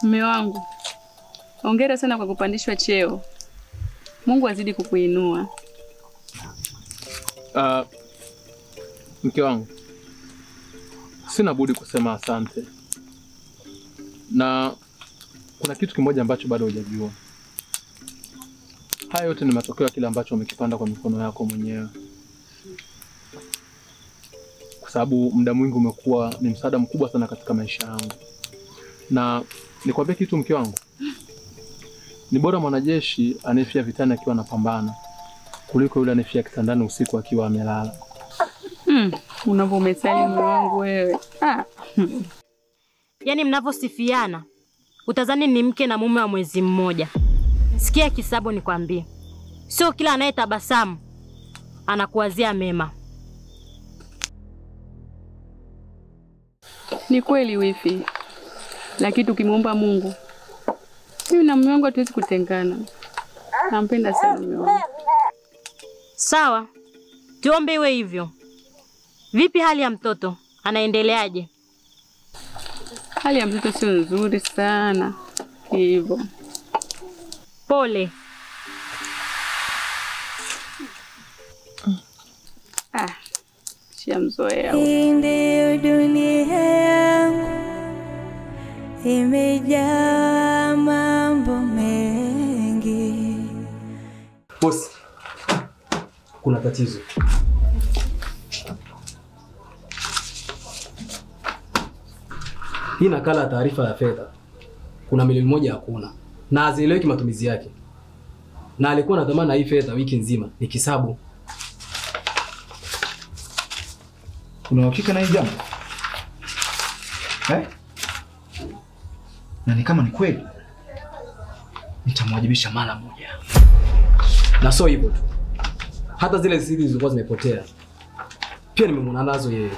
Mume wangu, hongera sana kwa kupandishwa cheo. Mungu azidi kukuinua. Mke wangu, sina budi kusema asante. Na kuna kitu kimoja ambacho bado hujajua. Haya yote ni matokeo ya kile ambacho umekipanda kwa mikono yako mwenyewe. Kwa sababu muda mwingi umekuwa ni msaada mkubwa sana katika maisha yangu. Na nikwambie kitu mke wangu, ni bora mwanajeshi anayefia vitani akiwa anapambana kuliko yule anayefia kitandani usiku akiwa amelala. Unavomesali mume wangu wewe. Yaani mnavyosifiana utazani ni mke na mume wa mwezi mmoja. Sikia Kisabo nikwambie, sio kila anayetabasamu anakuwazia mema. Ni kweli wifi, lakini tukimuomba Mungu, mimi na mume wangu hatuwezi kutengana. Nampenda sana mume wangu. Sawa, tuombe iwe hivyo. Vipi hali ya mtoto? Anaendeleaje? Hali ya mtoto sio nzuri sana hivyo. Pole. Shamzoea. Hii ndio dunia yangu, imejaa mambo mengi. Boss, kuna tatizo. Hii nakala ya taarifa ya fedha. Kuna milioni 1 hakuna. Na hazieleweki matumizi yake. Na alikuwa na dhamana hii fedha wiki nzima, ni Kisabu. Una uhakika na hii jambo? Eh? Na ni kama ni kweli, nitamwajibisha mara moja. Na sio hivyo tu. Hata zile siri zilizokuwa zimepotea pia nimemwona nazo yeye.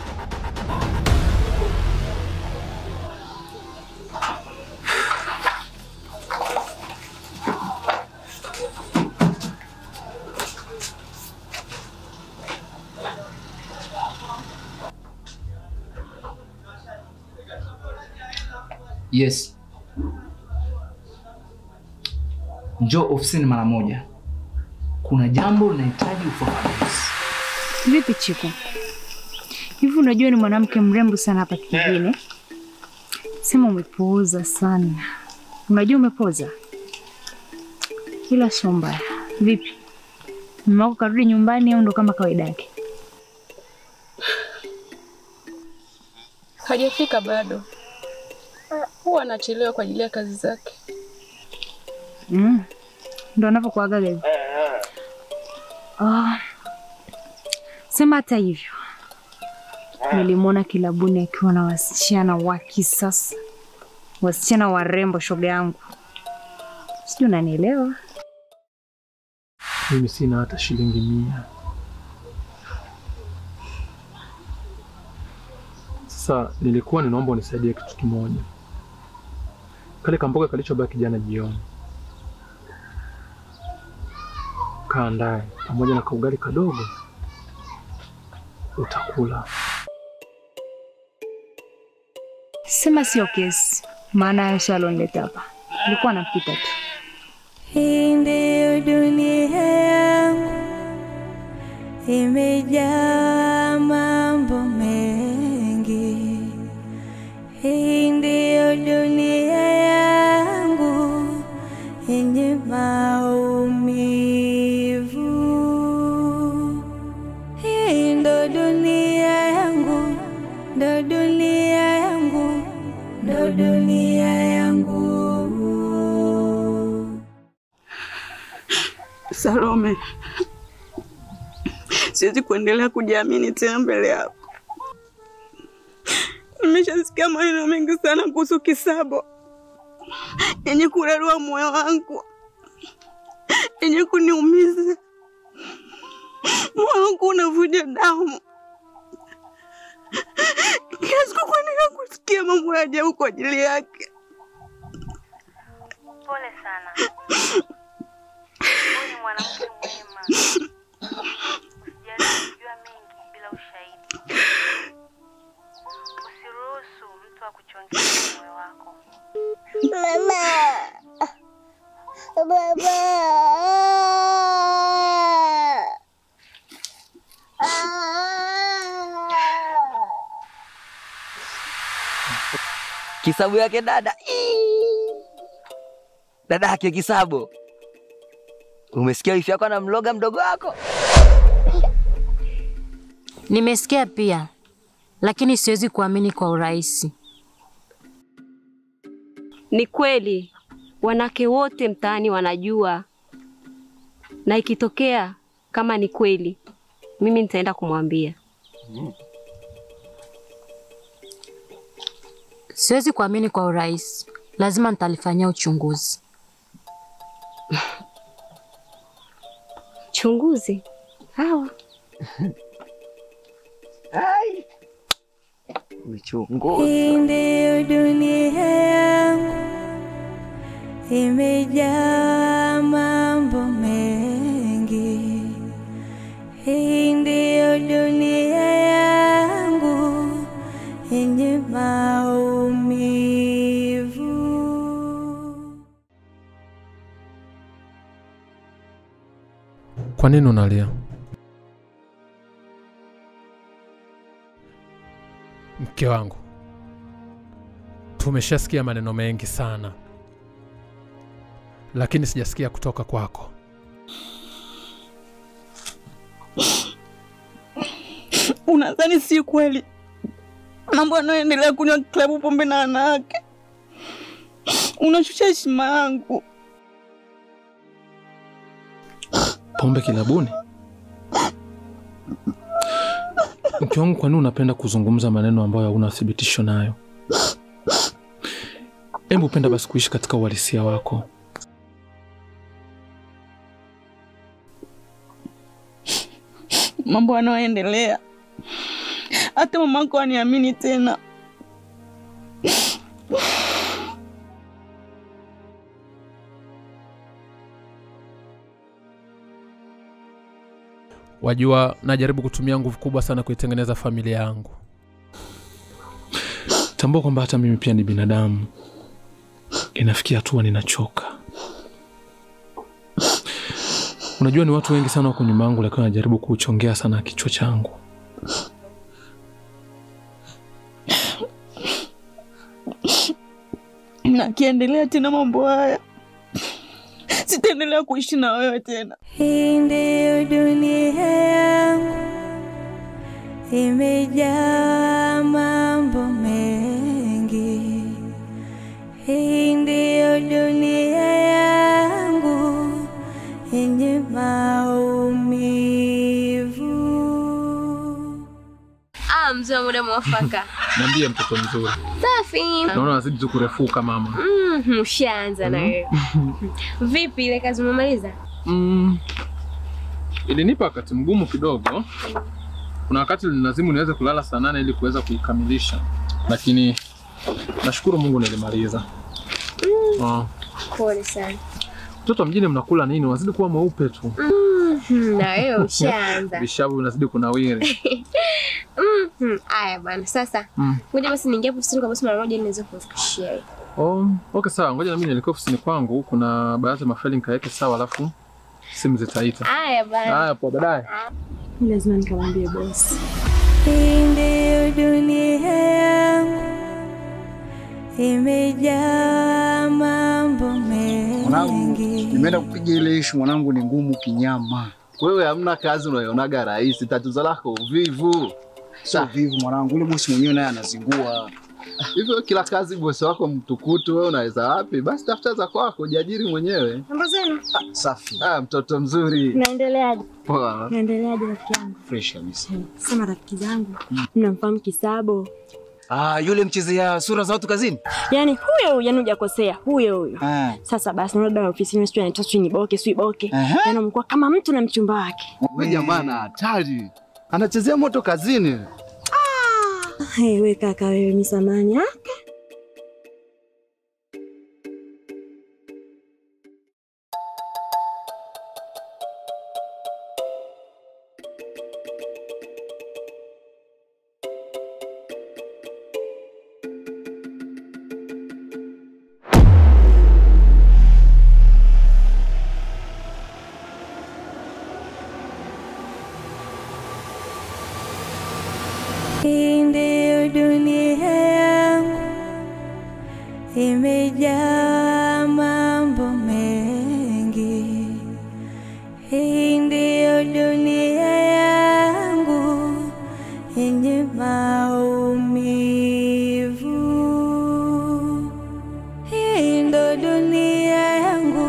Yes. Njoo ofisini mara moja. Kuna jambo linahitaji ufafanuzi. Vipi Chiku? Hivi unajua ni mwanamke mrembo sana hapa kijijini? Sema umepuuza sana. Unajua umepoza? Ila sio mbaya. Vipi? Mama wako karudi nyumbani au ndo kama kawaida yake? Hajafika bado. Huwa anachelewa kwa ajili ya kazi zake. Ndio anavyokuaga leo. Sema hata hivyo, nilimwona kilabuni akiwa na wasichana wa kisasa. Wasichana warembo, shoga yangu. Sijui unanielewa. Mimi sina hata shilingi 100. Sasa nilikuwa ninaomba unisaidie kitu kimoja. Kale kamboga kalichobaki jana jioni, kaandae pamoja na kaugali kadogo, utakula. Sema sio kesi, maana hayo sio alonileta hapa. Nilikuwa napita tu. Hii ndio dunia yangu, imejaa mambo mengi. Hii ndio dunia yangu yenye maumivu. Hii ndio dunia yangu, ndio dunia yangu, ndio dunia yangu. Salome, siwezi kuendelea kujiamini tena mbele yako. Nimeshasikia maneno mengi sana kuhusu Kisabo yenye kurarua moyo wangu, yenye kuniumiza. Moyo wangu unavuja damu kiasi kuendelea kusikia mambo ya ajabu kwa ajili yake. Pole sana. Huyu ni mwanamke mwema. Usijaribu kujua mengi bila ushahidi. Usiruhusu mtu akuchongee moyo wako. Mama. Baba. Kisabu yake dada. Dada yake Kisabo. Umesikia wifi yako anamloga mdogo wako? Nimesikia pia, lakini siwezi kuamini kwa urahisi. Ni kweli, wanawake wote mtaani wanajua. Na ikitokea kama ni kweli, mimi nitaenda kumwambia. Siwezi kuamini kwa urahisi. Lazima nitalifanyia uchunguzi. Chunguzi? Hawa. Ai. Uchunguzi. Hii ndiyo dunia yangu, imejaa mambo mengi. Hii ndiyo dunia yangu yenye maumivu. Kwa nini unalia? Mke wangu, tumeshasikia maneno mengi sana, lakini sijasikia kutoka kwako. Unadhani si kweli mambo yanayoendelea kunywa klabu pombe na wanawake? Unashusha heshima yangu. Pombe kilabuni? Mke wangu, kwa nini unapenda kuzungumza maneno ambayo hauna uthibitisho nayo? Hebu penda basi kuishi katika uhalisia wako. Mambo yanayoendelea, hata mamako haniamini tena. Wajua, najaribu kutumia nguvu kubwa sana kuitengeneza familia yangu. Tambua kwamba hata mimi pia ni binadamu. Inafikia hatua ninachoka. Unajua ni watu wengi sana wako nyuma yangu, lakini wanajaribu kuchongea sana kichwa changu. Na kiendelea tena mambo haya, sitaendelea kuishi na wewe tena. Hii ndiyo dunia yangu, imejaa mambo mengi. Hii ndiyo dunia yangu yenye maumivu. Mzee wa muda mwafaka. Niambie mtoto mzuri. Safi. Naona unazidi tu kurefuka mama. Ushaanza na wewe. Vipi ile kazi umemaliza? Ilinipa wakati mgumu kidogo. Kuna wakati nililazimu niweze kulala saa 8 ili kuweza kuikamilisha. Lakini nashukuru Mungu nilimaliza. Pole sana. Mtoto mjini mnakula nini? Unazidi kuwa mweupe tu. Na wewe ushaanza. Vishavu unazidi kunawiri. Haya bwana, sasa ngoja basi niingie hapo ofisini kwa bosi mara moja ili niweze kufikishia. Oh, okay sawa. Ngoja na mimi nielekee ofisini kwangu, kuna baadhi ya mafaili nikaweke sawa alafu simu zitaita. Haya bwana. Haya poa, baadaye. Mimi lazima nikamwambie bosi. Hii ndiyo dunia yangu, imejaa mambo mengi. Mwanangu, nimeenda kupiga ile issue mwanangu, ni ngumu kinyama. Wewe hamna kazi unaionaga rahisi, tatizo lako uvivu. Sio vivu mwanangu, yule bosi mwenyewe naye anazingua. Hivyo kila kazi bosi wako mtukutu, wewe unaweza wapi? Basi tafuta za kwako, jiajiri mwenyewe. Mambo zenu? Safi. Mtoto mzuri. Naendeleaje? Poa. Naendeleaje rafiki yangu? Fresh kabisa. Sema rafiki zangu, mnamfahamu Kisabo? Yule mchezea sura za watu kazini? Yaani huyo huyo, yani hujakosea, huyo huyo. Sasa basi naona dada ofisini sio anaitwa sio ni boke, sio boke. Yaani amekuwa kama mtu na mchumba wake. Wewe jamaa na hatari. Anachezea moto kazini. Hey, we kaka wewe misamani. Imejaa mambo mengi. Hii ndiyo dunia yangu yenye maumivu. Hii ndo dunia yangu,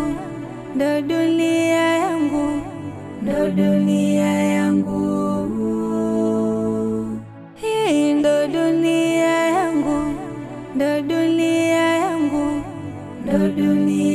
ndo dunia yangu, ndo dunia yangu. Hii ndo dunia yangu, ndo dunia yangu, ndo dunia.